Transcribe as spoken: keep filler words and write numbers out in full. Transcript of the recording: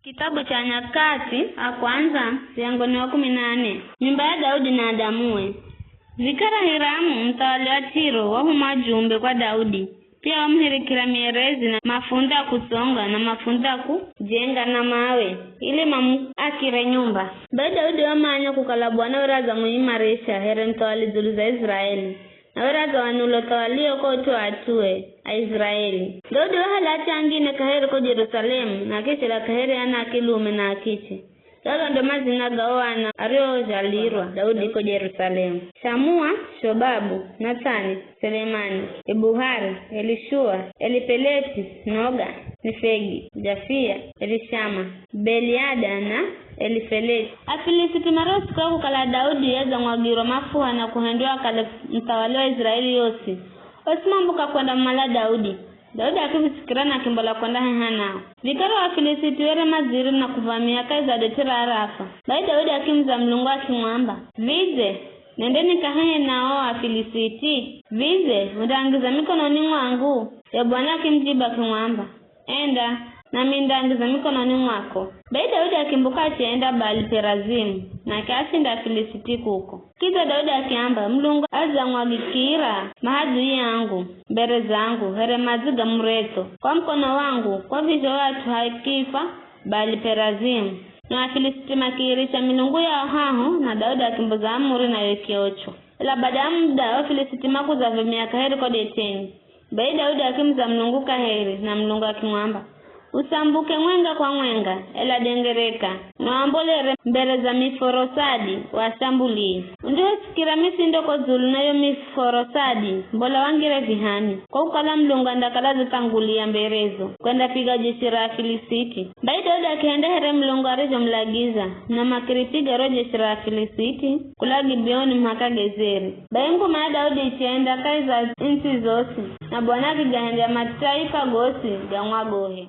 Kitabu cha Nyakati a Kwanza, muryango ni wa kumi na nne. Nyumba ya Daudi na adamue. Vikara Hiramu, muthawali wa Tiro, wahuma jumbe kwa Daudi. Pia wamuhirikira mierezi na mafunda a kutsonga na mafunda a kujenga na mawe, ili mamuakire nyumba. Bai Daudi wamanya kukala Bwana were adzamuimarisha here muthawali dzulu za Israeli, na were adzawanula uthawalio ko ut'u wa at'ue Aisraeli. Daudi wahala at'u angine kaheri ko Jerusalemu, na akichira kaheri ana a kilume na a kiche. Gaga ndo madzina ga o ana ariozhalirwa Daudi ko Jerusalemu: Shamua, Shobabu, Nathani, Selemani, Ibuhari, Elishua, Elipeleti, Noga, Nifegi, Jafia, Elishama, Beliada na Elifeleti. Afilisiti mariosikira kukala Daudi adzang'wagirwa mafuha na kuhendwa akale muthawali wa Israeli yosi, osi mambuka kwendamumala Daudi. Daudi akivisikira na akimbola kwendaheha nao. Vikara o Afilisiti were madzire na kuvamia kahi za det'e ra Arafa. Bai Daudi akimuza Mulungu akimwamba, "Vidze nende nikahehe na o Afilisiti? Vidze undaangiza mikononi mwangu?" Ye Bwana akimujibu akimwamba, "Enda, nami nindaangiza mikononi mwako." Bai Daudi akimbuka achienda Baali-Perazimu, na akiashinda Afilisiti kuko. Kidza Daudi akiamba, "Mulungu adzang'wagikira mahadhui angu mbere zangu here madzi ga muretso kwa mukono wangu, kwa vizho o at'u hakifa Baali-Perazimu." Na Afilisiti makiiricha milungu yao haho, na Daudi akimboza amuri nayo ikiochwa. Ela bada ya muda, o Afilisiti makuza vamia kaheri ko det'eni. Bai Daudi akimuza Mulungu kaheri, na Mulungu akimwamba, "Usambuke mwenga kwa mwenga, ela dengereka, na uambolere mbere za Miforosadi, uashambulie. Undihosikira misindo ko dzulu na yo Miforosadi, mbola wangire vihani, kwa kukala Mulungu andakala adzithangulia mberezo, kwendapiga jeshi ra Afilisiti." Bai Daudi akihenda here Mulungu arizhomulagiza, na makiripiga ro jeshi ra Afilisiti kula Gibeoni muhaka Gezeri. Bai nguma ya Daudi ichienda kahi za ntsi zosi, na Bwana akigahendya mataifa gosi gamwagohe.